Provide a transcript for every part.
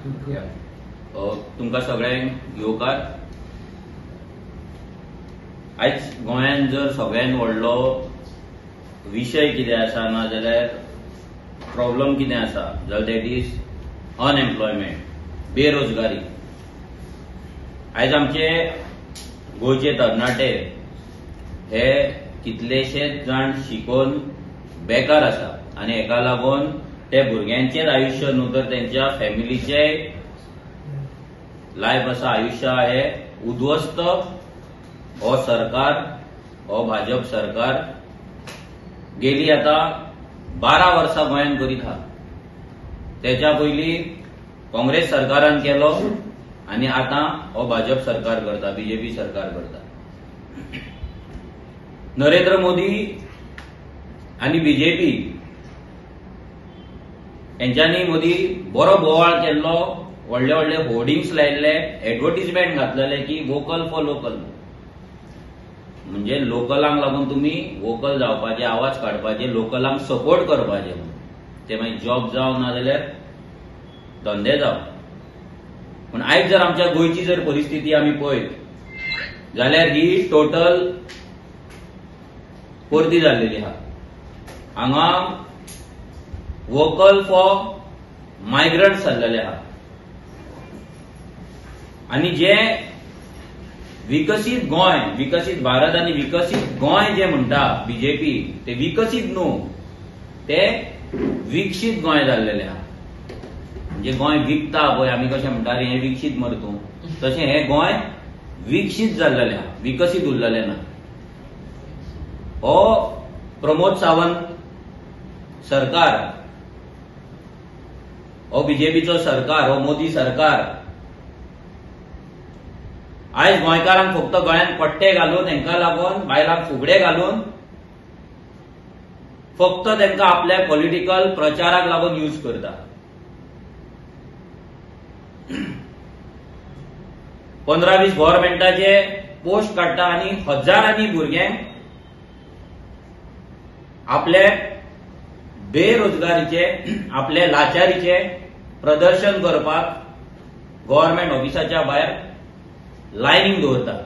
तुमकां सगळ्यांक येवकार. आयज गोंयांत जर सगळ्यांत व्हडलो विशय कितें आसा ना जाल्यार प्रॉब्लम कितें आसा जाल्यार that is unemployment, बेरोजगारी. आयज आमचे गोंयचे तरणाटे हे कितलेशेच जाण शिकोवन बेकार आसा आनी हेका लागून ते भुरग्यांचेच आयुश्य न्हू तर तेंच्या फॅमिलीचेय लायफ आसा, आयुश्य हे उद्ध्वस्त हो सरकार, हो भाजप सरकार गेली आता 12 वर्सां गोंयांत करीत आहा. तेच्या पयलीं काँग्रेस सरकारान केलो आनी आतां हो भाजप सरकार करता, बीजेपी सरकार करता. नरेंद्र मोदी आनी बीजेपी हेंच्यांनी मोदी बरो बोवाळ केल्लो, व्हडले व्हडले होर्डिंग्स लायिल्ले, एडवर्टीजमेंट घातलेले की वोकल फॉर लोकल, म्हणजे लोकलांक लागून तुमी वोकल जावपाचे, आवाज काडपाचे, लोकलांक सपोर्ट करपाचे, ते मागीर जॉब जावं ना जाल्यार धंदे जावं. पूण आयज जर आमच्या गोंयची जर परिस्थिती आमी पळयत जाल्यार ही टोटल परती जाल्लेली आहा. हांगा वोकल फॉर मायग्रंट्स जाल्लेले आहा आनी जे विकसीत गोंय, विकसीत भारत आनी विकसीत गोंय जे म्हणटा बीजेपी, ते विकसीत न्हू, ते विकसीत गोंय जाल्लेले आहा. म्हणजे गोंय विकता पळय, आमी कशें म्हणटा हें विकसीत मरे तूं, तशें हें गोंय विकसीत जाल्लेलें आहा, विकसीत उरलेलें ना. हो प्रमोद सावंत सरकार, हो बीजेपीचो सरकार, हो मोदी सरकार आयज गोंयकारांक फक्त गळ्यांत पट्टे घालून, हेंकां लागून बायलांक फुगडे घालून फक्त तेंकां आपल्या पॉलिटिकल प्रचाराक लागून यूज करता. 15-20 गव्हर्मेंटाचे पोस्ट काडटा आनी हजारांनी भुरग्यांक आपले बेरोजगारीचे, आपले लाचारीचे प्रदर्शन करपाक गव्हर्मेंट ऑफिसाच्या भायर लायनींग दवरतात.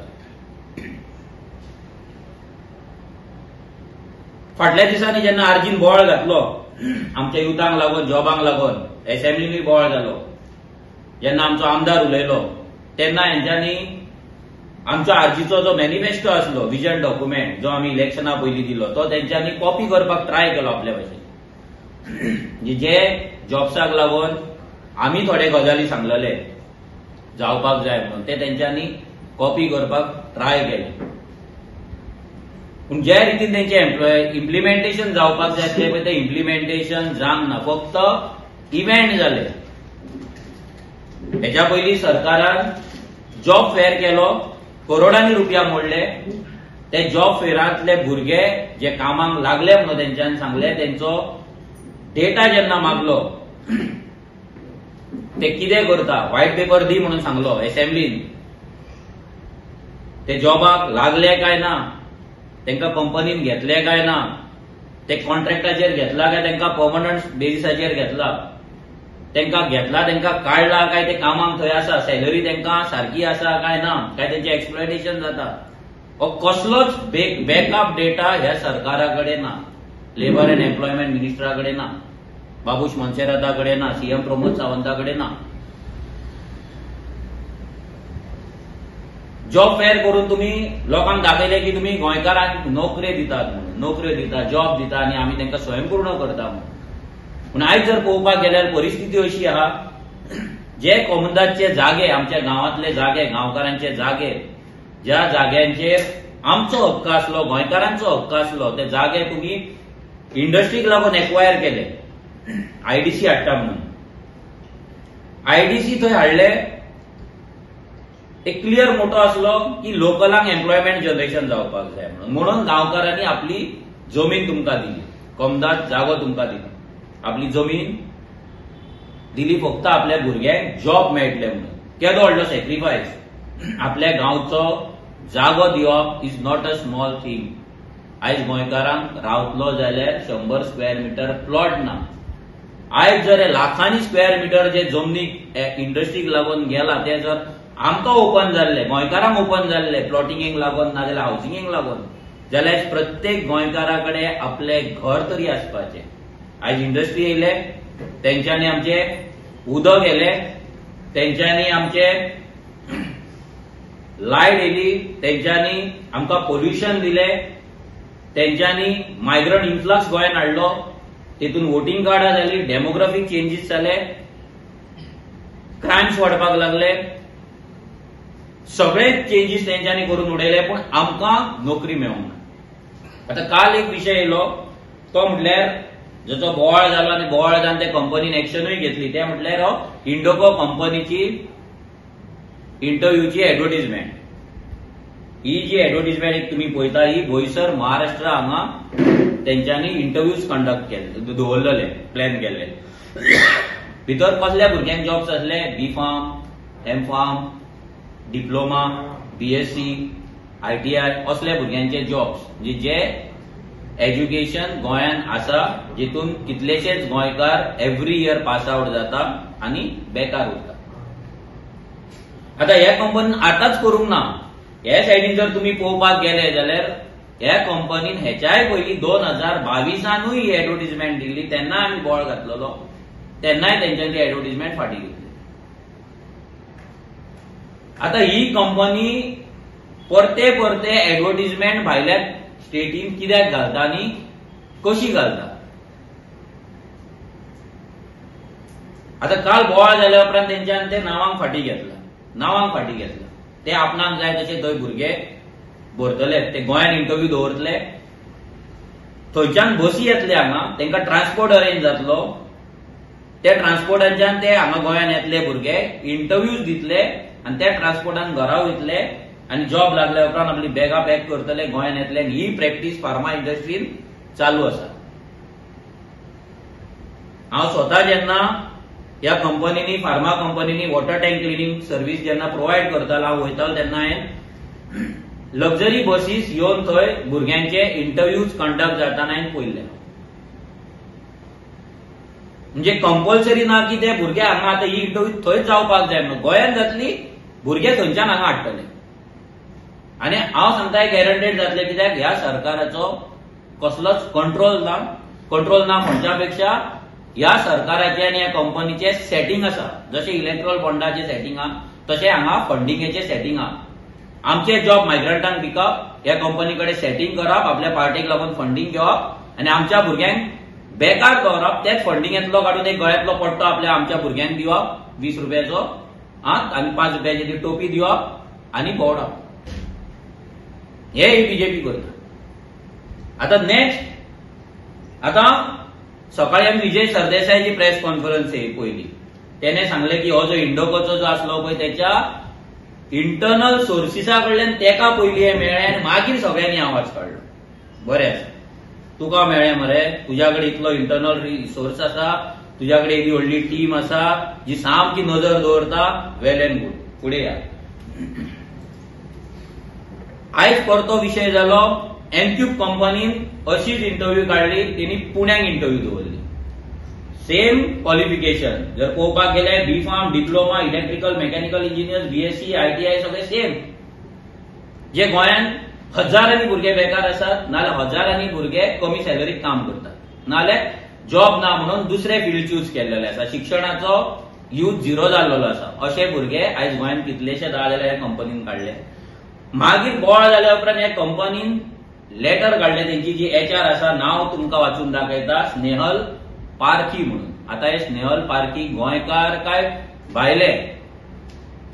फाटल्या दिसांनी जेन्ना आरजीन बोवाळ घातलो आमच्या युथांक लागून, जॉबांक लागून, एसेंब्लीनूय बोवाळ जालो, जेन्ना आमचो आमदार उलयलो तेन्ना हेंच्यांनी आमचो आरजीचो जो मॅनिफेस्टो आसलो, विजन डॉक्युमेंट जो आमी इलेक्शना पयलीं दिलो, तो तेंच्यांनी कॉपी करपाक ट्राय केलो आपल्या भाशेन. जे जॉब्साक लागून आमी थोडे गजाली सांगलेले जावपाक जाय म्हणून, ते तेंच्यांनी कॉपी करपाक ट्राय केले. पूण जे रितीन तेंचे इम्प्लिमेंटेशन जावपाक जाय ते पळय इम्प्लिमेंटेशन जावंक ना, फक्त इव्हेंट जाले. हेच्या पयलीं सरकारान जॉब फेअर केलो, करोडांनी रुपया मोडले. ते जॉब फेअरांतले भुरगे जे कामाक लागले म्हणून तेंच्यांनी सांगले, तेंचो डेटा जेन्ना मागलो ते कितें करता, व्हायट पेपर दी म्हणून सांगलो एसेंब्लीन, ते जॉबाक लागले काय ना, तेंकां कंपनीन घेतले काय ना, ते कॉन्ट्रॅक्टाचेर घेतला काय तेंकां पर्मनंट बेसिसाचेर घेतला, तेंकां घेतला तेंकां काडला काय ते कामाक थंय आसा, सॅलरी तेंकां सारकी आसा काय ना, काय तेंचें एक्सप्लॉयटेशन जाता, हो कसलोच बॅकअप डेटा ह्या सरकारा कडेन ना, लेबर अँड एम्प्लॉयमेंट मिनिस्टरा कडेन ना, बाबूश मोन्सेराता कडेन ना, सीएम प्रमोद सावंता कडेन ना. जॉब फेअर करून तुमी लोकांक दाखयले की तुमी गोंयकारांक नोकऱ्यो दितात म्हणून, नोकऱ्यो दिता, जॉब दिता आनी आमी तेंकां स्वयंपूर्ण करता म्हणून. पूण आयज जर पळोवपाक गेल्यार परिस्थिती अशी आहा, जे कोमुनिदादचे जागे, आमच्या गांवांतले जागे, गांवकारांचे जागे, ज्या जाग्यांचेर आमचो हक्क आसलो, गोंयकारांचो हक्क आसलो, ते जागे तुमी इंडस्ट्रीक लागून एक्वायर केले, आयडीसी हाडटा म्हणून. आयडीसी थंय हाडले, एक क्लियर मोटो आसलो की लोकलांक एम्प्लॉयमेंट जनरेशन जावपाक जाय म्हणून, म्हणून गांवकारांनी आपली जमीन तुमकां दिली, कोमुनिदाद जागो तुमकां दिली, आपली जमीन दिली फक्त आपल्या भुरग्यांक जॉब मेळटले म्हणून. केदो व्हडलो सॅक्रिफायस! आपल्या गांवचो जागो दिवप is not a small thing. आयज गोंयकारांक रावतलो जाल्यार 100 स्क्वेअर मिटर प्लॉट ना. आयज जर लाखांनी स्क्वेअर मिटर जे जमनीक इंडस्ट्रीक लागून गेला ते जर आमकां ओपन जाल्ले, गोंयकारांक ओपन जाल्ले प्लॉटिंगेक लागून नाजाल्यार हावसिंगेक लागून, जाल्यार प्रत्येक गोंयकारा कडेन आपलें घर तरी आसपाचें. आयज इंडस्ट्री येयले, तेंच्यांनी आमचे उदक येयले, तेंच्यांनी आमचे लायट येयली, तेंच्यांनी आमकां पोल्युशन दिलें, तेंच्यांनी मायग्रंट इन्फ्लक्स गोंयांत हाडलो, तेतून वोटींग कार्डां जाली, डेमोग्राफीक चेंजीस जाले, क्रायम्स वाडपाक लागले, सगळे चेंजीस तेंच्यांनी करून उडयले, पूण आमकां नोकरी मेळूंक ना. आतां काल एक विशय येयलो तो म्हटल्यार जसो बोवाळ जालो आनी बोवाळ जावन ते कंपनीन एक्शनूय घेतली, ते म्हटल्यार हो इंडोको कंपनीची इंटरव्यूची एडवर्टीजमेंट. ही जी एडवर्टीजमेंट एक तुमी पळयता ही बोईसर महाराष्ट्र हांगा तेंच्यांनी इंटरव्यूज कंडक्ट केले, दवरलेले, प्लॅन केल्ले. भितर कसल्या भुरग्यांक जॉब्स आसले, B pharm, M pharm, diploma, BSc, ITI असल्या भुरग्यांचे जॉब्स, म्हणजे जे एज्युकेशन गोंयांत आसा जितून कितलेशेच गोंयकार एवरी इयर पास आवट जाता आनी बेकार उरता. आतां ह्या कंपनीन आतांच करूंक ना. ह्या सायडीन जर तुमी पळोवपाक गेले जाल्यार ह्या कंपनीन हेच्याय पयलीं 2022 ही एडवर्टीजमेंट दिल्ली, तेन्ना आमी बोळ घातलेलो, तेन्नाय तेंच्यांनी ती एडवर्टीजमेंट फाटीं घेतली. आतां ही कंपनी परते परते एडवर्टीजमेंट भायल्या स्टेटीन कित्याक घालता आनी कशी घालता? आतां काल बोवाळ जाल्या उपरांत तेंच्यान ते नांवांक फाटीं घेतला, नांवांक फाटीं घेतला. ते आपणाक जाय तशे थंय भुरगे भरतले, ते गोंयांत इंटरव्यू दवरतले, थंयच्यान बसी येतले हांगा, तांकां ट्रान्सपोर्ट अरेंज जातलो, त्या ट्रान्सपोर्टाच्यान ते हांगा गोंयांत येतले भुरगे, इंटरव्यूज दितले आनी त्या ट्रान्सपोर्टान घरा वयतले आनी जॉब लागल्या उपरांत आपली बॅगां पॅक करतले, गोंयांत येतले. आनी ही प्रॅक्टीस फार्मा इंडस्ट्रीन चालू आसा. हांव स्वता जेन्ना ह्या कंपनींनी, फार्मा कंपनींनी वॉटर टँक क्लिनींग सर्वीस जेन्ना प्रोवायड करतालो, हांव वयतालो तेन्ना हांवें लक्झरी बसीस येवन थंय भुरग्यांचे इंटरव्यूज कंडक्ट जाताना हांवें पळयल्ले. म्हणजे कंपल्सरी ना की ते भुरगे हांगा आतां ही इंटरव्यू थंयच जावपाक जाय म्हणून, गोंयांत जातली, भुरगे थंयच्यान हांगा हाडटले. आनी हांव सांगता गॅरंटेड जातले, कित्याक ह्या सरकाराचो कसलोच कंट्रोल ना. कंट्रोल ना म्हणच्या पेक्षा ह्या सरकाराचे आनी ह्या कंपनीचे सेटींग आसा. जशें इलेक्ट्रॉल बॉन्डाचें सेटींग आहा तशें हांगा फंडिंगेचें सेटींग आहा. आमचे जॉब मायग्रंटांक विकप, ह्या कंपनी कडेन सेटींग करप, आपल्या पार्टीक लागून फंडींग घेवप आनी आमच्या भुरग्यांक बेकार दवरप. तेच फंडिंगेंतलो काडून एक गळ्यांतलो पट्टो आपल्या आमच्या भुरग्यांक दिवप 20 रुपयाचो आनी 5 रुपयाची ती टोपी दिवप आनी भोंवडप. हे बीजेपी करता. आतां नेक्स्ट, आतां सकाळी आमी विजय सरदेसायाची प्रेस कॉन्फरन्स पळयली. तेणे सांगलें की हो जो इंडोकोचो जो आसलो पळय त्याच्या इंटरनल सोर्सिसा कडल्यान तेका पयलीं हें मेळ्ळें आनी मागीर सगळ्यांनी आवाज काडलो. बरें आसा, तुका मेळ्ळें मरे, तुज्या कडेन इतलो इंटरनल रिसोर्स आसा, तुज्या कडेन एदी व्हडली टीम आसा जी सामकी नजर दवरता, वेल एंड गूड, फुडें या. आयज परतो विशय जालो, एनक्यूब कंपनीन अशीच इंटरव्यू काडली, तेणी पुण्याक इंटरव्यू दवरली. सेम क्वॉलिफिकेशन जर पळोवपाक गेल्यार B pharm, diploma, electrical, mechanical engineer, BSc, ITI सगळे सेम. जे गोंयांत हजारांनी भुरगे बेकार आसात, नाजाल्यार हजारांनी भुरगे कमी सॅलरीक काम करतात, नाजाल्यार जॉब ना म्हणून दुसरे फिल्ड चूज केल्लेले आसा, शिक्षणाचो यूज झिरो जाल्लो आसा. अशे भुरगे आयज गोंयांत कितलेशे जाल्यार ह्या कंपनीन काडले. मागीर बोवाळ जाल्या उपरांत ह्या कंपनीन लेटर काडले, तेंची जी एचआर आसा, नांव तुमकां वाचून दाखयता, स्नेहल पारखी म्हणून. आतां हे स्नेहल पारखी गोंयकार काय भायले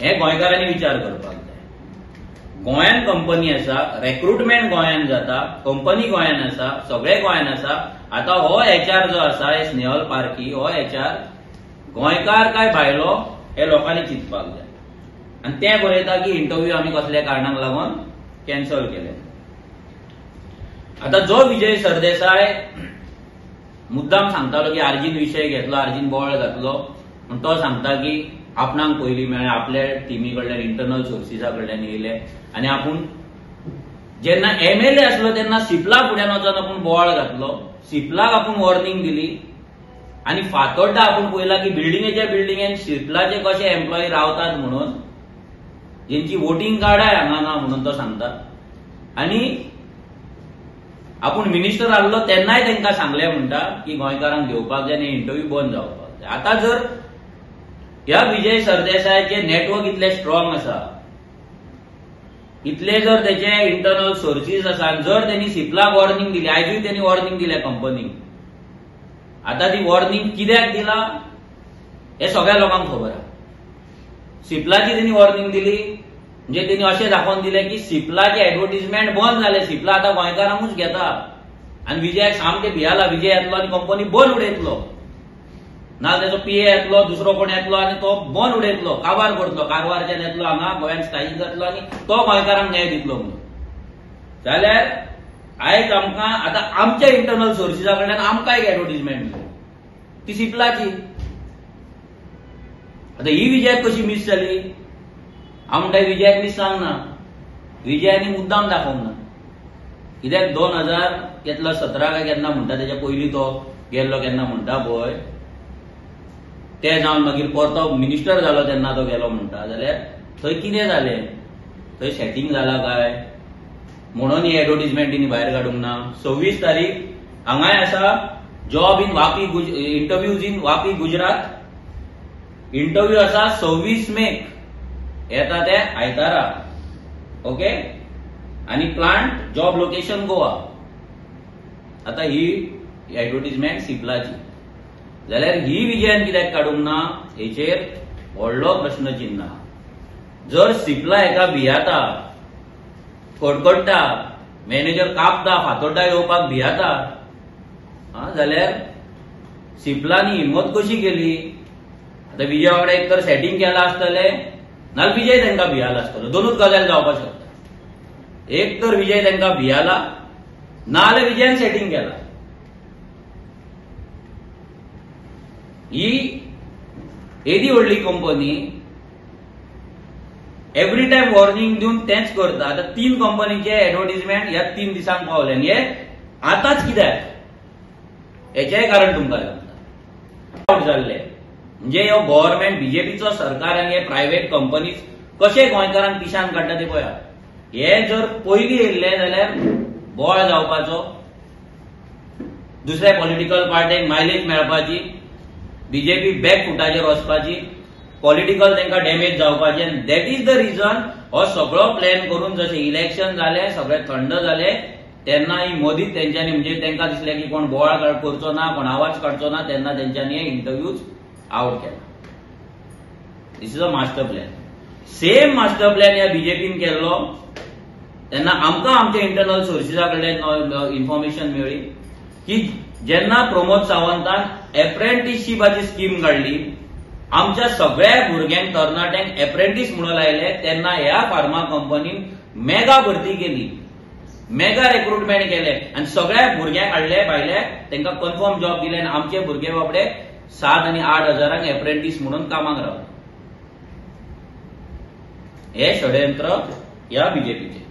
हे गोंयकारांनी विचार करपाक जाय. गोंयांत कंपनी आसा, रेक्रुटमेंट गोंयांत जाता, कंपनी गोंयांत आसा, सगळे गोंयांत आसा. आतां हो एचआर जो आसा, हे स्नेहल पारखी, हो एचआर गोंयकार काय भायलो हे लोकांनी चिंतपाक जाय. आनी ते बरयता की इंटरव्यू आमी कसल्या कारणाक लागून कॅन्सल केले. आतां जो विजय सरदेसाय मुद्दाम सांगतालो की आरजीन विशय घेतलो, आरजीन बोवाळ घातलो, पूण तो सांगता की आपणाक पयलीं मेळ्ळें, आपल्या टिमी कडल्यान, इंटरनल सोर्सिसा कडल्यान येयले आनी आपूण जेन्ना एमएलए आसलो तेन्ना सिपला फुड्यान वचून आपूण बोवाळ घातलो, सिपलाक आपूण वॉर्निंग दिली. आनी फातोड्डा आपूण पळयला की बिल्डिंगेच्या बिल्डिंगेन सिप्लाचे कशे एम्प्लॉई रावतात म्हणून, जेंची वोटींग कार्डाय हांगा ना म्हणून तो सांगता. आनी आपूण मिनिस्टर आहलो तेन्नाय तांकां सांगलें म्हणटा की गोंयकारांक घेवपाक जाय आनी इंटरव्यू बंद जावपाक जाय. आतां जर ह्या विजय सरदेसायाचे नेटवर्क इतले स्ट्रॉंग आसा, इतले जर तेचे इंटरनल सोर्सीस आसा, जर त्यांनी सिप्लाक वॉर्निंग दिली, आयजूय त्यांनी वॉर्निंग दिल्या कंपनीक, आतां ती वॉर्निंग कित्याक दिला हें सगळ्या लोकांक खबर आसा. सिप्लाची त्यांनी वॉर्निंग दिली म्हणजे त्यांनी अशें दाखोवन दिलें की सिप्लाचे एडवर्टीजमेंट बंद जालें, सिप्ला आतां गोंयकारांकूच घेता आनी विजयाक सामकें भियाला, विजय येतलो आनी कंपनी बंद उडयतलो, ना तेजो पीए येतलो, दुसरो कोण येतलो आनी तो बंद उडयतलो, काबार करतलो, कारवारच्यान येतलो हांगा गोंयांत स्थायीक जातलो आनी तो गोंयकारांक न्याय दितलो म्हणून. जाल्यार आयज आमकां आतां आमच्या इंटरनल सोर्सिसा कडल्यान आमकां एक एडवर्टीजमेंट मेळ्ळी ती सिप्लाची. आतां ही विजयाक कशी मीस जाली? हांव म्हणटा विजयाक मीस जावंक ना, विजयानी मुद्दाम दाखोवंक ना. कित्याक 2017 काय केन्ना म्हणटा तेच्या पयलीं तो गेल्लो केन्ना म्हणटा पळय, ते जावन मागीर परतो मिनिस्टर जालो तेन्ना तो गेलो म्हणटा. जाल्यार थंय कितें जालें, थंय सेटींग जाला काय म्हणून ही एडवर्टीजमेंट तिणी भायर काडूंक ना. 26 तारीख हांगाय आसा job in Vapi, interviews in Vapi Gujarat, interview आसा 26 मेक येता ते आयतारा, ओके, आनी प्लांट जॉब लोकेशन गोवा. आतां ही एडवर्टीजमेंट सिप्लाची. जाल्यार ही विजयान कित्याक काडूंक ना हेचेर व्हडलो प्रश्नचिन्ह. जर सिप्ला हेका भियाता, कडकडटा, मॅनेजर कापता, फातोड्डा येवपाक भियाता, जाल्यार सिप्लानी हिम्मत कशी केली? आतां विजया वांगडा एक तर सेटींग केलां आसतलें, नाल्यार विजय तांकां भियाला आसतलो, दोनूच गजाल जावपाक शकता. एक तर विजय तांकां भियाला, नाजाल्यार विजयान सेटींग केला. ही एदी व्हडली कंपनी एवरी टायम वॉर्निंग दिवन तेंच करता. आतां 3 कंपनीचे एडवर्टीजमेंट ह्या 3 दिसांक पावले आनी हे आतांच कित्याक, हेचेंय कारण तुमकां सांगता. आवट जाल्ले म्हणजे ह्यो गव्हर्मेंट बीजेपीचो सरकार आनी हे प्रायव्हेट कंपनीज कशे गोंयकारांक पिशान काडटा ते पळया. हे जर पयलीं येयल्ले जाल्यार बोळ जावपाचो, दुसऱ्या पॉलिटिकल पार्टीक मायलेज मेळपाची, बीजेपी बॅक फुटाचेर वचपाची, पॉलिटिकल तांकां डॅमेज जावपाची. आनी that is the reason हो सगळो प्लॅन करून जशें इलेक्शन जालें, सगळें थंड जालें, तेन्ना ही मोदीच तेंच्यांनी म्हणजे तांकां दिसलें की कोण बोवाळ करचो ना, कोण आवाज काडचो ना, तेन्ना तेंच्यांनी हे इंटरव्यूज आवट केला. This is a master plan. Same master plan ह्या बीजेपीन केल्लो तेन्ना आमकां आमच्या इंटरनल सोर्सिसा कडल्यान इन्फॉर्मेशन मेळ्ळी की जेन्ना प्रमोद सावंतान एप्रेंटिसशिपाची स्कीम काडली, आमच्या सगळ्या भुरग्यांक तरणाट्यांक एप्रेंटीस म्हणून लायले, तेन्ना ह्या फार्मा कंपनीन मेगा भरती केली, मेगा रिक्रुटमेंट केले आनी सगळ्या भुरग्यांक हाडले भायले, तांकां कन्फर्म जॉब दिले आनी आमचे भुरगे बाबडे 7 आनी 8 हजारांक एप्रेंटीस म्हणून कामाक रावले. हे षडयंत्र ह्या बीजेपीचे.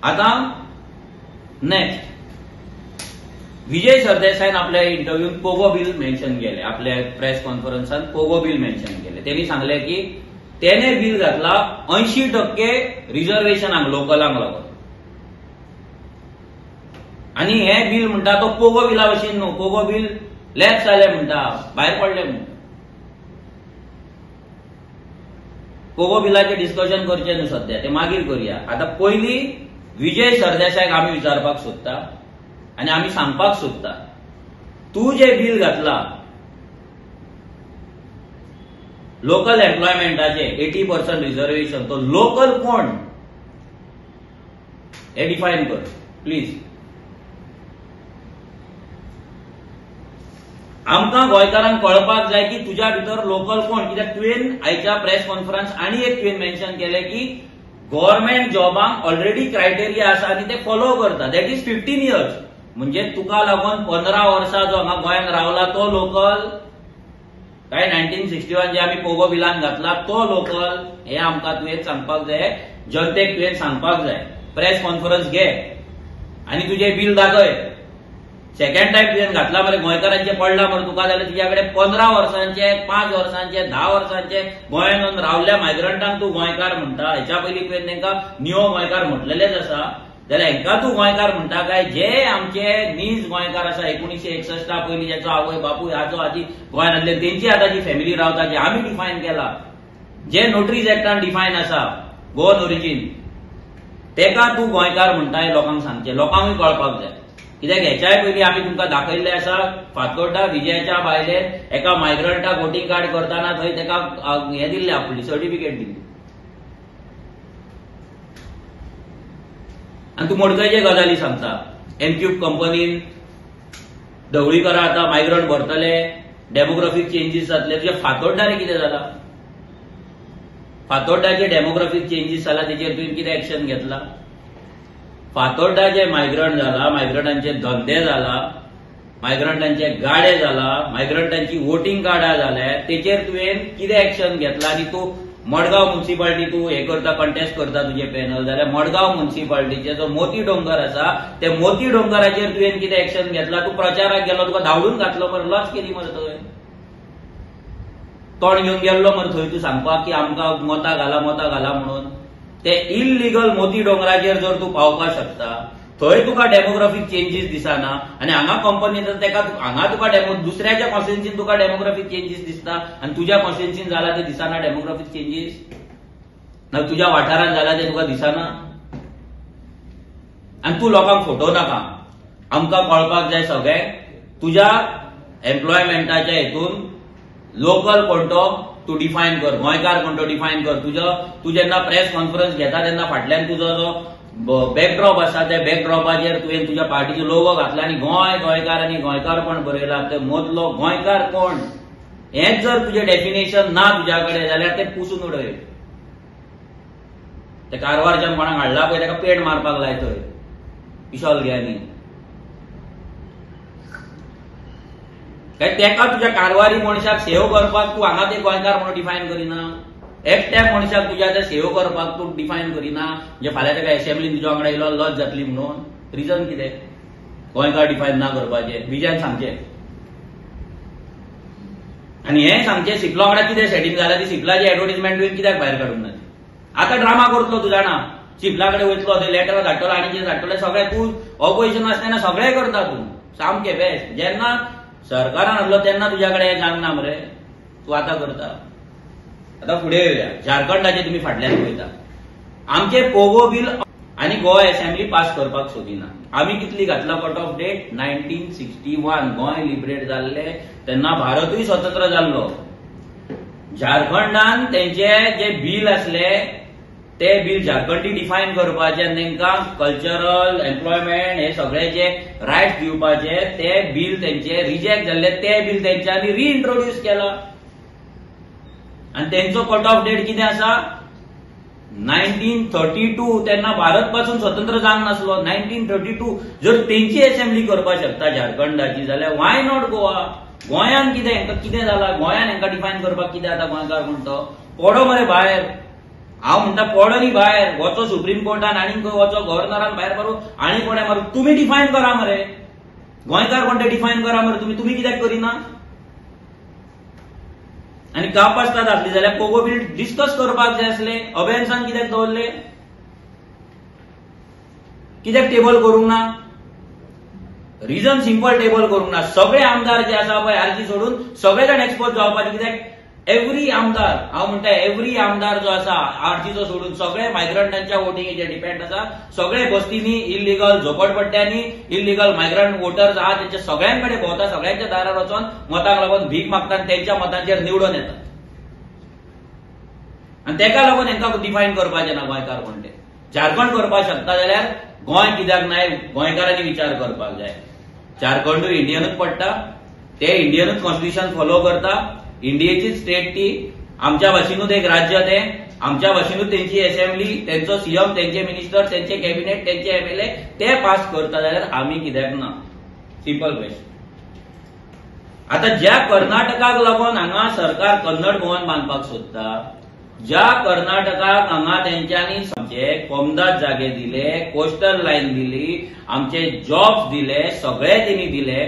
आतां नेक्स्ट, विजय सरदेसायन आपल्या इंटरव्यून पोगो बील मेन्शन केले, आपल्या प्रेस कॉन्फरन्सान पोगो बील मेन्शन केले. त्यांनी सांगले की तेने बील घातला 80% रिझर्वेशनाक लोकलांक लागून, आनी हे बील म्हणटा तो पोगो बिला भशेन न्हू, पोगो बील लॅप्स जाले म्हणटा, भायर पडले म्हणटा. पोगो बिलाचें डिस्कशन करचें न्हू सद्या, ते मागीर करुया. आतां पयलीं विजय सरदेसायक आमी विचारपाक सोदता आनी आमी सांगपाक सोदता, तूं जें बील घातला लोकल एम्प्लॉयमेंटाचे 80% रिझर्वेशन, तो लोकल कोण हे डिफायन कर प्लीज. आमकां गोंयकारांक कळपाक जाय की तुज्या भितर लोकल कोण, कित्याक तुवें आयच्या प्रेस कॉन्फरन्स आनी एक तुवें मेन्शन केलें की गव्हर्मेंट जॉबांक ऑलरेडी क्रायटेरिया आसा आनी ते फॉलो करता, that is 15 years. म्हणजे तुका लागून 15 वर्सां जो हांगा गोंयांत रावला तो लोकल काय 1961 जे आमी पोगो बिलान घातला तो लोकल, हे आमकां तुवें सांगपाक जाय, जनतेक तुवें सांगपाक जाय. प्रेस कॉन्फरन्स घे आनी तुजें बील दाखय. सेकंड टायम तुवें घातला मरे गोंयकारांचे पडला मरे तुका, जाल्यार तुज्या कडेन 15 वर्सांचे, 5 वर्सांचे, 10 वर्सांचे गोंयांत रावल्या मायग्रंटांक तूं गोंयकार म्हणटा. हेच्या पयलीं तुवें तांकां नियो गोंयकार म्हटलेलेच आसा, जाल्यार हेंकां तूं गोंयकार म्हणटा काय जे आमचे नीज गोंयकार आसा 1961 पयलीं ज्याचो आवय बापूय आजो आजी गोंयांत आसले तेंची आतां जी फॅमिली रावता, जी आमी डिफायन केला, जे नोटरीज एक्टान डिफायन आसा गोवन ओरिजीन, तेका तूं गोंयकार म्हणटा हें लोकांक सांगचें, लोकांकूय कळपाक जाय. कित्याक हेच्याय पयलीं आमी तुमकां दाखयल्लें आसा फातोड्डा विजयाच्या बायलेन एका मायग्रंटाक वोटींग कार्ड करतना थंय तेका हें दिल्लें, आपली सर्टिफिकेट दिल्ली. आनी तूं मडकयचे गजाली सांगता, एनक्यूब कंपनीन ढवळीकरा आतां मायग्रंट भरतले, डेमोग्राफीक चेंजीस जातले. तुज्या फातोड्डारे कितें जाला? फातोड्डाचे डेमोग्राफीक चेंजीस जाला तेचेर तुवें कितें एक्शन घेतला? फातोड्डा जे मायग्रंट जाला, मायग्रंटांचे धंदे जाला, मायग्रंटांचे गाडे जाला, मायग्रंटांची वोटींग कार्डां जाल्या, तेचेर तुवें कितें एक्शन घेतला? आनी तूं मडगांव म्युनिसिपालिटी तूं हें करता, कंटेस्ट करता तुजें पॅनल, जाल्यार मडगांव म्युनिसिपालिटीचे जो मोती डोंगर आसा ते मोती डोंगराचेर तुवें कितें एक्शन घेतला? तूं प्रचाराक गेलो, तुका धांवडून घातलो मरे, लज केली मरे थंय, तोंड घेवन गेल्लो मरे थंय तूं सांगपाक की आमकां मतां घाला मतां घाला म्हणून. ते इल्लिगल मोती डोंगराचेर जर तूं पावपाक शकता थंय तुका डेमोग्राफीक चेंजीस दिसना, आनी हांगा कंपनी तेका हांगा तुका दुसऱ्याच्या कॉन्स्टिट्युएन्सीन तुका डेमोग्राफीक चेंजीस दिसता आनी तुज्या कॉन्स्टिट्युएन्सीन जाला ते दिसना डेमोग्राफीक चेंजीस, ना तुज्या वाठारान जाला ते तुका दिसना. आनी तूं लोकांक फटोवं नाका, आमकां कळपाक जाय सगळें. तुज्या एम्प्लॉयमेंटाच्या हेतून लोकल कोण तो तूं डिफायन कर, गोंयकार कोण तो डिफायन कर. तुजो तूं जेन्ना प्रेस कॉन्फरन्स घेता तेन्ना फाटल्यान तुजो जो बॅकड्रॉप आसा त्या बॅकड्रॉपाचेर तुवें तुज्या पार्टीचो लोगो घातला आनी गोंय गोंयकार आनी गोंयकारपण बरयला. ते मदलो गोंयकार कोण हेंच जर तुजें डेफिनेशन ना तुज्या कडेन जाल्यार तें पुसून उडय. ते कारवारच्यान कोणाक हाडला पळय ताका पेट मारपाक लाय थंय पिशॉल घे. काय तेका तुज्या कारवारी मनशाक सेव करपाक तूं हांगा ते गोंयकार म्हणून डिफायन करिना, एकट्या मनशाक तुज्या ते सेव करपाक तूं डिफायन करिना, म्हणजे फाल्यां तेका एसेंब्लीन तुज्या वांगडा येयलो लज जातली म्हणून. रिजन कितें गोंयकार डिफायन ना करपाचें? विजयान सांगचें. आनी हें सांगचें सिपला वांगडा कितें सेटींग जालां ती सिपलाची एडवर्टीजमेंट तुवें कित्याक भायर काडूंक ना? आतां ड्रामा करतलो तूं जाणा, सिपला कडेन वयतलो थंय लेटर धाडटलो आनी कितें धाडटलें सगळें. तूं ऑपोजिशन आसतना सगळें करता तूं सामकें बेस्ट. जेन्ना सरकारान आसलो तेन्ना तुज्या कडेन हें जावंक ना मरे, तूं आतां करता. आतां फुडें येवया, झारखंडाचे तुमी फाटल्यान वयता. आमचे पोगो बील आनी गोवा एसेंब्ली पास करपाक सोदिना. आमी कितली घातला cut off date? 1961 Goem liberate जाल्ले तेन्ना भारतूय स्वतंत्र जाल्लो. झारखंडान तेंचे जे बील आसले ते बील झारखंडी डिफायन करपाचे आनी तांकां कल्चरल एम्प्लॉयमेंट हे सगळे जे रायट्स दिवपाचे ते बील तेंचे रिजेक्ट जाल्ले, ते बील तेंच्यांनी रिइंट्रोड्यूस केला. आनी तेंचो कट ऑफ डेट कितें आसा? 1932. तेन्ना भारत पासून स्वतंत्र जावंक नासलो. 1932 जर तेंची एसेंब्ली करपाक शकता झारखंडाची जाल्यार why not Goa? गोंयान कितें हेंकां कितें जालां? गोंयान हेंकां डिफायन करपाक कितें आतां गोंयकार कोण तो पडो मरे भायर. हांव म्हणटा पडो न्ही भायर, वचो सुप्रीम कोर्टान आनी खंय वचो, गव्हर्नरान भायर मारू आनी कोणें मारू, तुमी डिफायन करा मरे. गोंयकार कोण ते डिफायन करा मरे तुमी, तुमी कित्याक करिना? आनी कापास्ताद आसली जाल्यार पोगो बील डिस्कस करपाक जाय आसले, अभयन्सान कित्याक दवरले? कित्याक टेबल करूंक ना? रिजन सिंपल, टेबल करूंक ना. सगळे आमदार जे आसा पळय आरजी सोडून सगळे जाण एक्सपोज जावपाचे. कित्याक एवरी आमदार, हांव म्हणटा एवरी आमदार जो आसा आरजीचो सोडून सगळे मायग्रंटांच्या वोटिंगेचेर डिपेंड आसा. सगळे बस्तींनी इल्लिगल, झोपडपट्ट्यांनी इल्लिगल मायग्रंट वोटर्स आहा, तेंच्या सगळ्यां कडेन भोंवता, सगळ्यांच्या दारार वचोन मतांक लागून भीक मागता आनी तेंच्या मतांचेर निवडून येता. आनी तेका लागून हेंकां डिफायन करपाचें ना गोंयकार कोण ते. झारखंड करपाक शकता जाल्यार गोंय कित्याक नाय? गोंयकारांनी विचार करपाक जाय. झारखंडूय इंडियनूच पडटा, ते इंडियनूच कॉन्स्टिट्युशन फॉलो करता, इंडियेची स्टेट ती, आमच्या भाशेनूच एक राज्य तें, आमच्या भाशेनूच तेंची एसेंब्ली, तेंचो सीएम, तेंचे मिनिस्टर, तेंचे कॅबिनेट, तेंचे एमएलए ते पास करता जाल्यार आमी कित्याक ना? Simple question. आतां ज्या कर्नाटकाक लागून हांगा सरकार कन्नड भवन बांदपाक सोदता, ज्या कर्नाटकाक हांगा तेंच्यांनी आमचे कोमदाद जागे दिले, कोस्टल लायन दिली, आमचे जॉब्स दिले, सगळे तेणी दिले.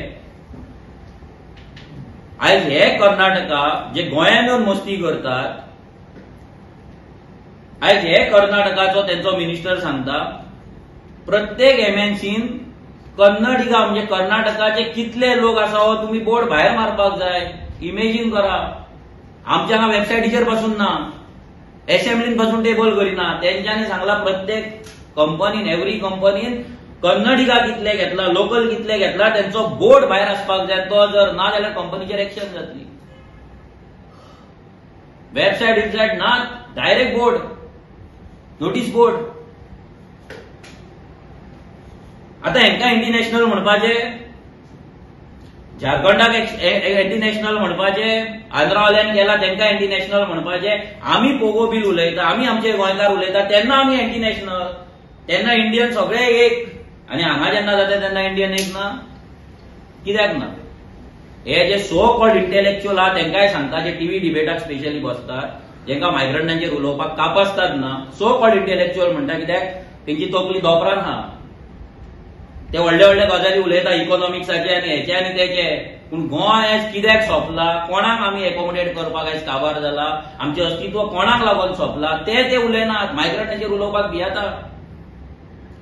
आयज हे कर्नाटका जे गोंयान येवन मस्ती करतात, आयज हे कर्नाटकाचो तेंचो मिनिस्टर सांगता प्रत्येक एमएनसीन कन्नडिगा म्हणजे कर्नाटकाचे कितले लोक आसा हो तुमी बोर्ड भायर मारपाक जाय. इमेजीन करा, आमच्या हांगा वेबसायटीचेर पासून ना, एसेंब्लीन पासून टेबल करिना. तेंच्यांनी सांगला प्रत्येक कंपनीन, एवरी कंपनीन कन्नडिगा कितले घेतला, लोकल कितले घेतला, तेंचो बोर्ड भायर आसपाक जाय. तो जर ना जाल्यार कंपनीचेर एक्शन जातली. वेबसायट वेबसायट ना, डायरेक्ट बोर्ड, नोटीस बोर्ड. आतां हेंकां एंटी नॅशनल म्हणपाचें, झारखंडाक एंटी नॅशनल म्हणपाचें, आंध्रावाल्यान केला तेंकां एंटी नॅशनल म्हणपाचें. आमी पोगो बील उलयता, आमी आमचे गोंयकार उलयता तेन्ना आमी एंटी नॅशनल, तेन्ना इंडियन सगळे एक. आनी हांगा जेन्ना जाता तेन्ना इंडियन एक ना, कित्याक ना? हे जे सो कॉल्ड इंटेलेक्च्युअल आहा तेंकांय सांगता, जे टीव्ही डिबेटाक स्पेशली बसतात, जेंकां मायग्रंटांचेर उलोवपाक कापासतात ना, सो कॉल्ड इंटेलेक्च्युअल म्हणटा कित्याक तेंची तकली दोपरान आहा. ते व्हडले व्हडले गजाली उलयता इकॉनॉमिक्साचे आनी हेचे आनी तेचे. पूण गोंय आयज कित्याक सोंपला, कोणाक आमी एकोमोडेट करपाक आयज काबार जाला, आमचें अस्तित्व कोणाक लागून सोंपला ते ते उलयनात. मायग्रंटांचेर उलोवपाक भियेतात,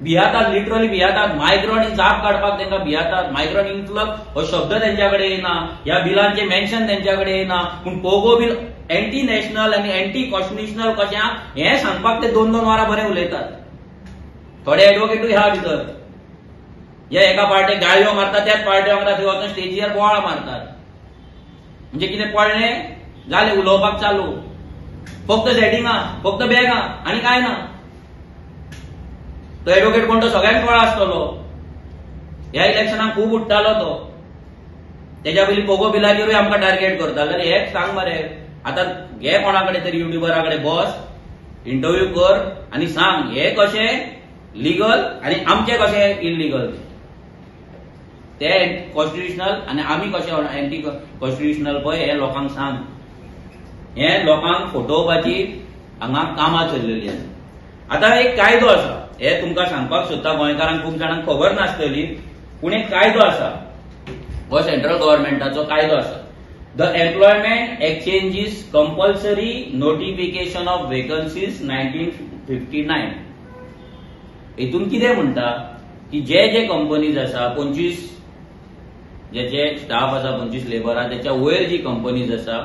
भियेतात, लिटरली भियेतात. मायग्रंट ही जाप काडपाक तांकां भियेतात. मायग्रंट इन्फ्लक्स हो शब्द तेंच्या कडेन येना, ह्या बिलांचें मेन्शन तेंच्या कडेन येना. पूण पोगो बिल एंटी नॅशनल आनी एंटी कॉन्स्टिट्युशनल कशें हें सांगपाक ते 2-2 वरां बरें उलयतात. थोडे एडवोकेटूय ह्या भितर, हे एका पार्टेक गाळयो मारतात, त्याच पार्टे वांगडा थंय वचून स्टेजीर बोवाळ मारतात. म्हणजे कितें पडलें जालें, उलोवपाक चालू, फक्त सेटिंगां, फक्त बॅगां आनी कांय ना. तो एडवोकेट कोण तो सगळ्यांक कळा आसतलो. ह्या इलेक्शनाक खूब उठ्ठालो तो, तेज्या पयलीं पोगो बिलाचेरूय आमकां टार्गेट करतालो. जाल्यार हेच सांग मरे, आतां घे कोणा कडेन तरी युट्युबरा कडेन बस, इंटरव्यू कर आनी सांग हे कशें लिगल आनी आमचें कशें इलिगल, ते कॉन्स्टिट्युशनल आनी आमी कशें एंटी कॉन्स्टिट्युशनल पळय, हे लोकांक सांग. हे लोकांक फटोवपाची हांगा कामां चल्लेली आसा. आतां एक कायदो आसा, हे तुमकां सांगपाक सोदता, गोंयकारांक खूब जाणांक खबर नासतली, पूण एक कायदो आसा, हो सेंट्रल गव्हर्मेंटाचो कायदो आसा, the employment exchanges compulsory notification of vacancies 1959. हितून कितें म्हणटा की जे जे कंपनीज आसा, 25 जेचे स्टाफ आसा, 25 लेबर आसा, तेच्या वयर जी कंपनीज आसा,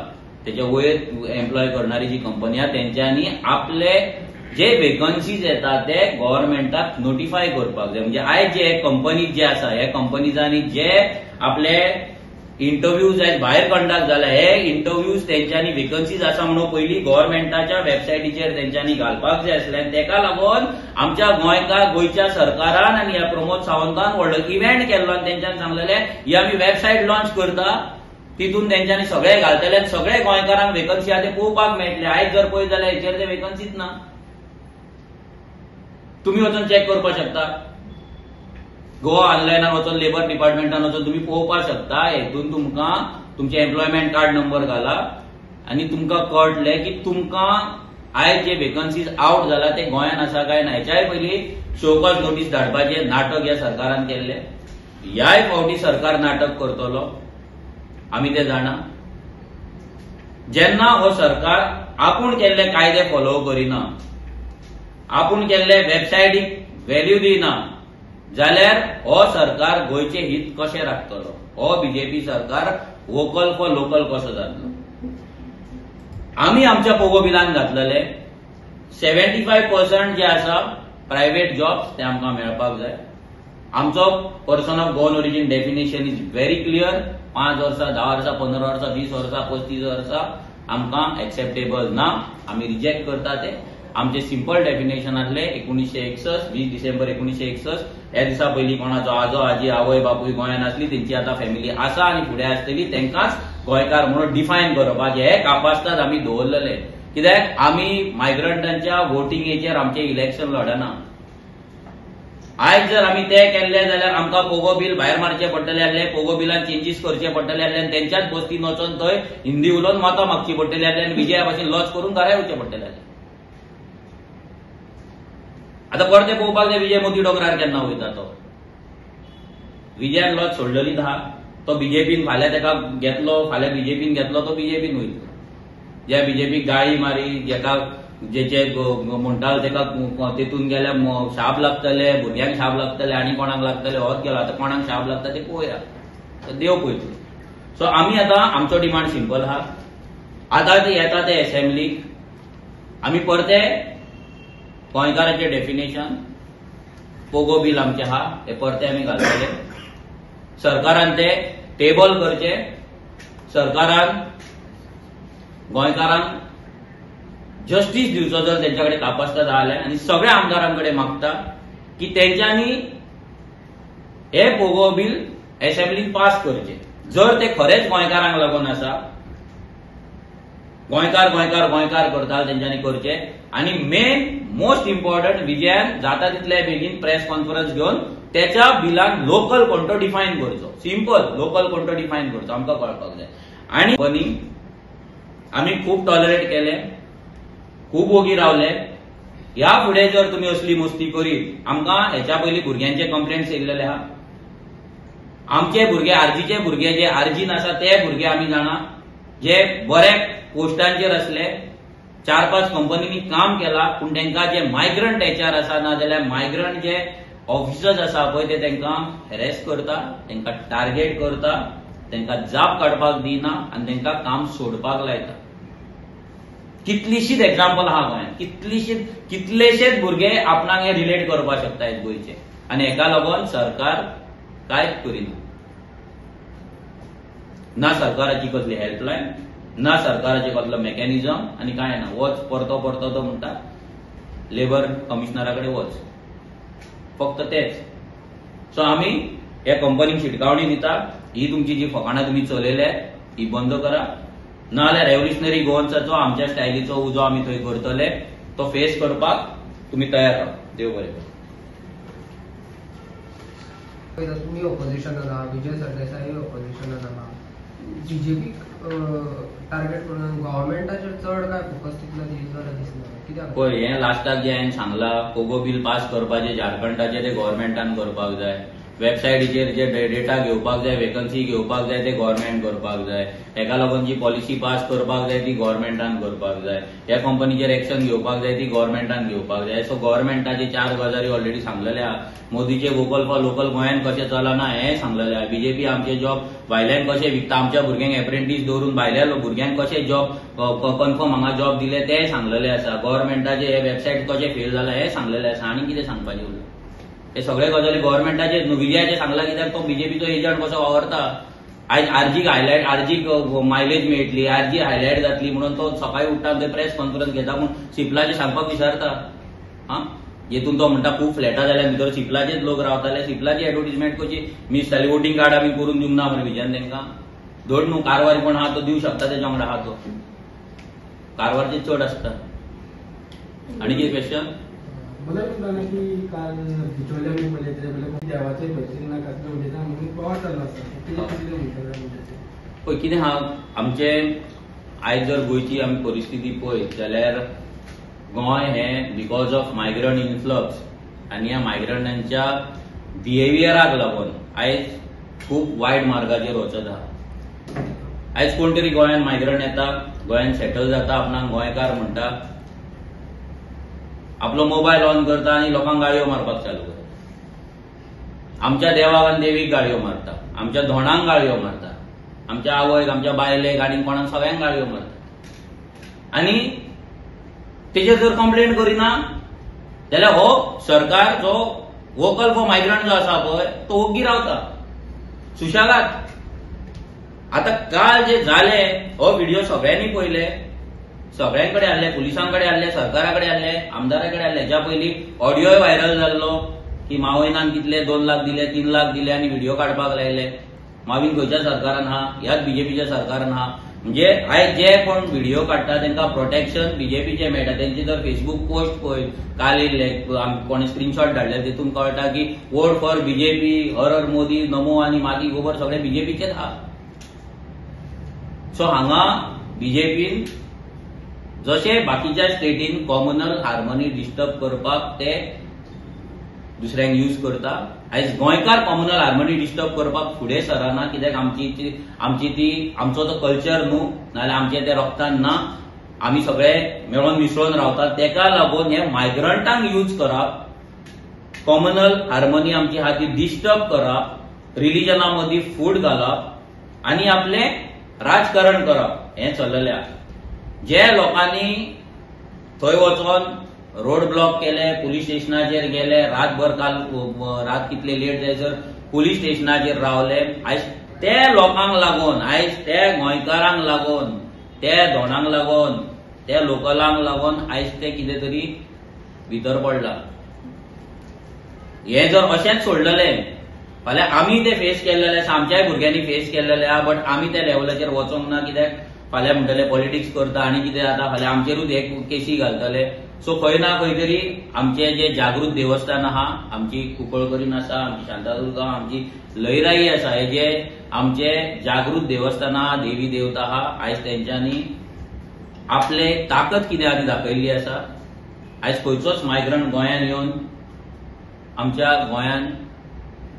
तेच्या वयर एम्प्लॉय करणारी जी कंपनी आसा, तेंच्यांनी आपले जे वेकन्सीज येता ते गव्हर्मेंटाक नोटिफाय करपाक जाय. म्हणजे आयज जे कंपनीज जे आसा, हे कंपनीजांनी जे आपले इंटरव्यूज आयज भायर कंडक्ट जाले, हे इंटरव्यूज तेंच्यांनी वेकन्सीज आसा म्हणून पयलीं गव्हर्मेंटाच्या वेबसायटीचेर तेंच्यांनी घालपाक जाय आसले. आनी तेका लागून आमच्या गोंयकार, गोंयच्या सरकारान आनी ह्या प्रमोद सावंतान व्हडलो इव्हेंट केल्लो आनी तेंच्यांनी सांगलेलें ही आमी वेबसायट लॉन्च करता, तितून तेंच्यांनी सगळे घालतले आनी सगळे गोंयकारांक वेकन्सी आसा ते पळोवपाक मेळटले. आयज जर पळयत जाल्यार हेचेर ते वेकन्सीच ना, तुमी वचून चॅक करपाक शकता. गोवा ऑनलायनार वचून लेबर डिपार्टमेंटान वचून तुमी पळोवपाक शकता. हेतून तुमकां तुमचें एम्प्लॉयमेंट कार्ड नंबर घाला आनी तुमकां कळटलें की तुमकां आयज जे वेकन्सीज आवट जाला ते गोंयान आसा काय ना. हेच्याय पयलीं शोकॉज नोटीस धाडपाचें नाटक ह्या सरकारान केल्लें. ह्याय फावटी सरकार नाटक करतलो, आमी ते जाणा. जेन्ना हो सरकार आपूण केल्ले कायदे फॉलो करिना, आपूण केल्ले वेबसायटीक व्हॅल्यू दिना, जाल्यार हो सरकार गोंयचें हित कशें राखतलो? हो बीजेपी सरकार वोकल फॉर लोकल कसो जातलो? आमी आमच्या पोगो बिलान घातलेले 75% जे आसा प्रायव्हेट जॉब्स ते आमकां मेळपाक जाय. आमचो person of Goan origin definition is very clear. 5 वर्सां, 10 वर्सां, 15 वर्सां, 20 वर्सां, 35 वर्सां आमकां एक्सेप्टेबल ना, आमी रिजेक्ट करता ते. आमचे सिंपल डेफिनेशन आसले 1961, 20 डिसेंबर 1961 ह्या दिसा पयलीं कोणाचो आजो आजी आवय बापूय गोंयान आसली, तेंची आतां फॅमिली आसा आनी फुडें आसतली, तेंकांच गोंयकार म्हणून डिफायन करपाचें हे कापास्ताद आमी दवरलेले. कित्याक आमी मायग्रंटांच्या वोटिंगेचेर आमचें इलेक्शन लढना. आयज जर आमी ते केल्ले जाल्यार आमकां पोगो बील भायर मारचें पडटलें आसलें, पोगो बिलान चेंजीस करचे पडटले आसले आनी तेंच्याच बस्तीन वचोन थंय हिंदी उलोवन मतां मागची पडटली आसली आनी विजया भाशेन लॉस करून घरा येवचें पडटलें आसलें. आतां परतें पळोवपाक जाय विजय मोती डोंगरार केन्ना वयता तो. विजयान लॉस सोडलेली आहा, तो बीजेपीन फाल्यां तेका घेतलो, फाल्यां बीजेपीन घेतलो तो बीजेपीन वयतलो. ज्या बीजेपीक गाळी मारी, जेका जेचे म्हणटाल तेका तेतून गेल्यार शाप लागतले, भुरग्यांक शाप लागतले आनी कोणाक लागतले, होच गेलो. आतां कोणाक शाप लागता ते पळोवया, देव पळयतलो. सो आमी आतां आमचो डिमांड सिंपल आहा, आतां ते येता ते एसेंब्लीक आमी परते गोंयकाराचें डेफिनेशन पोगो बील आमचें आहा हे परते आमी घालतले. सरकारान ते टेबल करचे, सरकारान गोंयकारांक जस्टीस दिवचो जर तेंच्या कडेन कापास्ता जाल्यार, आनी सगळ्या आमदारां कडेन मागता की तेंच्यांनी हे पोगो बील एसेंब्लीन पास करचे. जर ते खरेंच गोंयकारांक लागून आसा, गोंयकार गोंयकार गोंयकार करता तेंच्यांनी करचे. आनी मेन मोस्ट इम्पॉर्टंट, विजयान जाता तितले बेगीन प्रेस कॉन्फरन्स घेवन त्याच्या बिलान लोकल कोणतो डिफायन करचो, सिंपल लोकल कोणतो डिफायन करचो आमकां कळपाक जाय. आनी कंपनी आमी खूब टॉलरेट केले, खूब ओगी रावले. ह्या फुडें जर तुमी असली मस्ती करीत, आमकां हेच्या पयलीं भुरग्यांचे कंप्लेंट्स येयल्लेले आहा. आमचे भुरगे आरजीचे भुरगे जे आरजीन आसा ते भुरगे आमी जाणा, जे बरे पोस्टांचेर आसले, 4-5 कंपनींनी काम केला, पूण तांकां जे मायग्रंट एचआर आसा ना जाल्यार मायग्रंट जे ऑफिसर्स आसा पळय ते तांकां हॅरेस करता, तांकां टार्गेट करता, तांकां जाप काडपाक दिना आनी तांकां काम सोडपाक लायता. कितलीशीच एग्जाम्पल आहा गोंयांत, कितलेशेच भुरगे आपणाक हे रिलेट करपाक शकता गोंयचे, आनी हेका लागून सरकार कांयच करिना. ना सरकाराची कसली हेल्पलायन, ना सरकाराचे कसलो मेकॅनिझम आनी कांय ना. वच परतो परतो तो म्हणटा लेबर कमिशनरा कडेन वच, फक्त तेच. सो आमी ह्या कंपनीक शिटकावणी दिता, ही तुमची जी फकाणां तुमी चलयल्या ही बंद करा, ना जाल्यार रेव्होल्युशनरी गोवन्साचो आमच्या स्टायलीचो उजो आमी थंय करतले, तो फेस करपाक तुमी तयार राव. देव बरें करूं. तुमी ऑपोजिशनान आहा, विजय सरदेसाय ऑपोजिशनान आहा, बीजेपीक टार्गेट करून गव्हर्मेंटाचेर चड काय फोकस तितलो दिलो दिसना कित्याक? पळय, हें लास्टाक जें हांवें सांगलां, पोगो बील पास करपाचें झारखंडाचें तें गव्हर्मेंटान करपाक जाय, वेबसायटीचेर जे डेटा घेवपाक जाय, वेकन्सी घेवपाक जाय ते गव्हर्मेंट करपाक जाय, हेका लागून जी पॉलिसी पास करपाक जाय ती गव्हर्मेंटान करपाक जाय, ह्या कंपनीचेर एक्शन घेवपाक जाय ती गव्हर्मेंटान घेवपाक जाय. सो गव्हर्मेंटाचे 4 गजाली ऑलरेडी सांगलेले आहा. मोदीचे वोकल फॉर लोकल गोंयांत कशें चलना हें सांगलेलें आहा. बीजेपी आमचे जॉब भायल्यान कशें विकता, आमच्या भुरग्यांक एप्रेंटीस दवरून भायल्या भुरग्यांक कशें जॉब कन्फर्म हांगा जॉब दिले तें सांगलेलें आसा. गव्हर्मेंटाचे हे वेबसायट कशें फेल जाला हें सांगलेलें आसा. आनी कितें सांगपाचें उरलें? हे सगळे गजाली गव्हर्मेंटाचे. विजयाचे सांगला कित्याक तो बीजेपीचो एजंट कसो वावरता. आयज आरजीक हायलायट, आरजीक मायलेज मेळटली, आरजी हायलायट जातली म्हणून तो सकाळी उठ्ठा थंय प्रेस कॉन्फरन्स घेता, पूण सिपलाचें सांगपाक विसरता. आं, हेतून तो म्हणटा खूब फ्लॅटां जाल्या भितर सिपलाचेच लोक रावताले, सिपलाची एडवर्टीजमेंट कशी मिस जाली. वोटींग कार्ड आमी करून दिवंक ना मरे विजयान तांकां, धड न्हू कारवार कोण आहा तो दिवं शकता, तेच्या वांगडा आहा तो कारवारचे चड आसता. आनी कितें क्वेश्चन? बदल म्हणटाना की काल बिचोले आमी पळयले पयले देवाचे भजन ना कसलें उलयता म्हणून बोवाळ चाललो आसा, कितें म्हणटा? पळय कितें आहा आमचे आयज जर गोंयची आमी परिस्थिती पळयत जाल्यार गोंय हें because of migrant influx आनी ह्या मायग्रंटांच्या बिहेवियराक लागून आयज खूब वायट मार्गाचेर वचत आहा. आयज कोण तरी गोंयांत मायग्रंट येता, गोंयांत सेटल जाता, आपणाक गोंयकार म्हणटा, आपलो मोबायल ऑन करता आनी लोकांक गाळयो मारपाक चालू करता. आमच्या देवाक आनी देवीक गाळयो मारता, आमच्या धोणांक गाळयो मारता, आमच्या आवयक, आमच्या बायलेक आनी कोणाक सगळ्यांक गाळयो मारता. आनी तेजेर जर कंप्लेन करिना जाल्यार हो सरकार जो वोकल फॉर मायग्रंट जो आसा पळय तो ओग्गी रावता सुशेगाद. आतां काल जे जाले हो व्हिडिओ सगळ्यांनी पळयले, सगळ्यांकडे आसले, पुलिसां कडेन आसले, सरकारा कडेन आसले, आमदारा कडेन आसले. हेच्या पयलीं ऑडियोय व्हायरल जाल्लो की मावयनान कितले 2 लाख दिले, 3 लाख दिले आनी व्हिडिओ काडपाक लायले. मावीन खंयच्या सरकारान आहा? ह्याच बीजेपीच्या सरकारान आहा. म्हणजे आयज जे कोण व्हिडिओ काडटा तांकां प्रोटेक्शन बीजेपीचें मेळटा. तेंचे जर फेसबूक पोस्ट पळय काल येयल्ले, कोणे स्क्रीनशॉट धाडले, तितून कळटा की वोट फॉर बीजेपी, हर हर मोदी, नमो आनी माती गोबर सगळे बीजेपीचेच आहा. सो हांगा बीजेपीन जशे बाकीच्या स्टेटीन कॉम्युनल हार्मनी डिस्टर्ब करपाक ते दुसऱ्यांक यूज करता, आयज गोंयकार कॉम्युनल हार्मनी डिस्टर्ब करपाक फुडें सरना, कित्याक आमची ती आमचो तो कल्चर न्हू, नाजाल्यार आमचे ते रक्तान ना, आमी सगळे मेळोन मिसळून रावतात. तेका लागून हे मायग्रंटांक यूज करप, कॉम्युनल हार्मनी आमची आहा ती डिस्टर्ब करप, रिलिजना मदीं फूट घालप आनी आपलें राजकारण करप हें चललें आसा. जे लोकांनी थंय वचोन रोड ब्लॉक केले, पुलीस स्टेशनाचेर गेले, रातभर काल रात कितले लेट जायसर पुलीस स्टेशनाचेर रावले, आयज ते लोकांक लागून, आयज ते गोंयकारांक लागून, ते धोणांक लागून, ते लोकलांक लागून आयज ते कितें तरी भितर पडला. हे जर अशेंच सोडलेले फाल्यां आमी ते फेस केल्लेले आसा, आमच्याय भुरग्यांनी फेस केल्लेले आहा, बट आमी त्या लेवलाचेर वचोंक ना, कित्याक फाल्यां म्हणटले पॉलिटिक्स करता आनी कितें जाता, फाल्यां आमचेरूच हे केसी घालतले. सो खंय ना खंय तरी आमचे जे जागृत देवस्थान आहा, आमची कुंकळकरीन आसा, आमची शांतादुर्गा, आमची लयराई आसा, हे जे आमचे जागृत देवस्थान आहा, देवी देवता आहा, आयज तेंच्यांनी आपले ताकद कितें आहा ती दाखयल्ली आसा. आयज खंयचोच मायग्रंट गोंयान येवन आमच्या गोंयान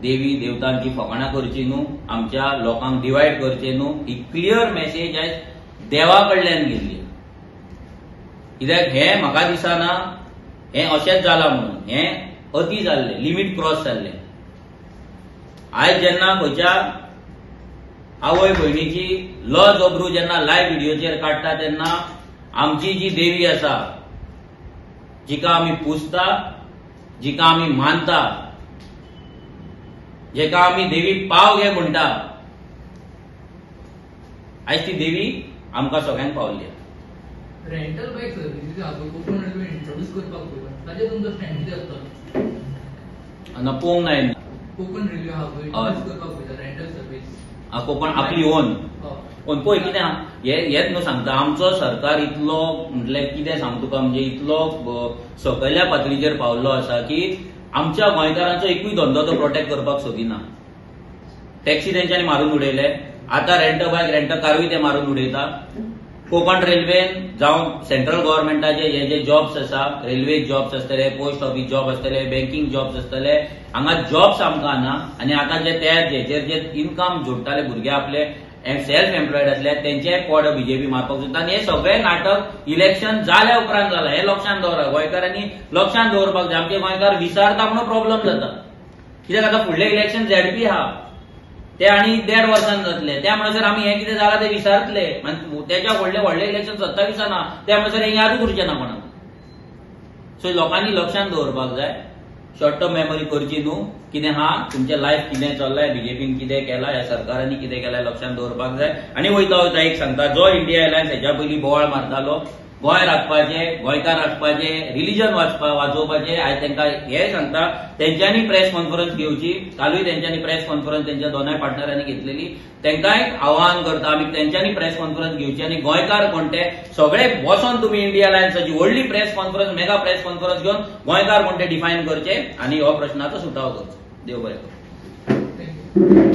देवी देवतांची फकाणां करची न्हू, आमच्या लोकांक डिवायड करचे न्हू, ही क्लियर मेसेज आयज देवा कडल्यान गेल्ली. कित्याक हें म्हाका दिसना हें अशेंच जालां म्हणून, हें अती जाल्लें, लिमीट क्रॉस जाल्लें. आयज जेन्ना खंयच्या आवय भयणीची लज अब्रू जेन्ना लायव्ह व्हिडियोचेर काडटा तेन्ना आमची जी देवी आसा, जिका आमी पुजता, जिका आमी मानता, जेका आमी देवी पाव घे म्हणटा, आयज ती देवी आमकां सगळ्यांक पावली. रेंटल बायक सर्विसीस कोकण रेल्वे इंट्रोड्यूस करपाक पळयता, ताचेर तुमचो स्टँड कितें आसतलो? ना पळोवंक ना कोकण रेल्वे आहा पळय, इंट्रोड्यूस करपाक पळयता रेंटल सर्वीस कोकण आपली ओन ओन. पळय कितें हेच न्हू सांगता, आमचो सरकार इतलो म्हटल्यार कितें सांग तुका, म्हणजे इतलो सकयल्या पातळीचेर पावल्लो आसा की आमच्या गोंयकारांचो एकूय धंदो तो प्रोटेक्ट करपाक सोदिना. टॅक्सी तेंच्यांनी मारून उडयले, आतां रेंट बायक रेंट कारूय ते मारून उडयता. कोकण रेल्वेन जावं सेंट्रल गव्हर्मेंटाचे हे जे जॉब्स आसा, रेल्वे जॉब्स आसतले, पोस्ट ऑफिस जॉब आसतले, बँकिंग जॉब्स आसतले, हांगा जॉब्स आमकां ना. आनी आतां जे ते हेचेर जे इन्कम जोडटाले भुरगे आपले सेल्फ एम्प्लॉयड आसले तेंचेय पोट बीजेपी मारपाक सोदता. आनी हे सगळे नाटक इलेक्शन जाल्या उपरांत जाला, हे लक्षांत दवरा, गोंयकारांनी लक्षांत दवरपाक जाय. आमचे गोंयकार विसारता म्हणून प्रॉब्लम जाता, कित्याक आतां फुडलें इलेक्शन झेडपी आहा ते आनी 1.5 वर्सान जातले, त्या म्हणसर आमी हें कितें जालां तें विसारतले. तेच्या व्हडलें व्हडलें इलेक्शन 27 ना, त्या म्हणसर हें यादूच उरचें ना कोणाक. सो लोकांनी लक्षांत दवरपाक जाय, शॉर्ट टर्म मेमरी करची न्हू, कितें आहा तुमचें लायफ कितें चल्लां, बीजेपीन कितें केलां, ह्या सरकारांनी कितें केलां लक्षांत दवरपाक जाय. आनी वयता वयता एक सांगता, जो इंडिया एलायन्स हेच्या पयलीं बोवाळ मारतालो, गोंय राखपाचें, गोंयकार राखपाचें, रिलिजन वाचोवपाचें, आयज तांकां हें सांगता तेंच्यांनी प्रेस कॉन्फरन्स घेवची. कालूय तेंच्यांनी प्रेस कॉन्फरन्स तेंच्या दोनाय पार्टनरांनी घेतलेली, तांकांय आवाहन करता आमी तेंच्यांनी प्रेस कॉन्फरन्स घेवची. आनी गोंयकार कोण ते सगळे बसोन तुमी इंडिया अलायन्साची व्हडली press conference, mega press conference घेवन गोंयकार कोण ते डिफायन करचे आनी हो प्रश्नाचो सुटावो करचो. देव बरें करूं.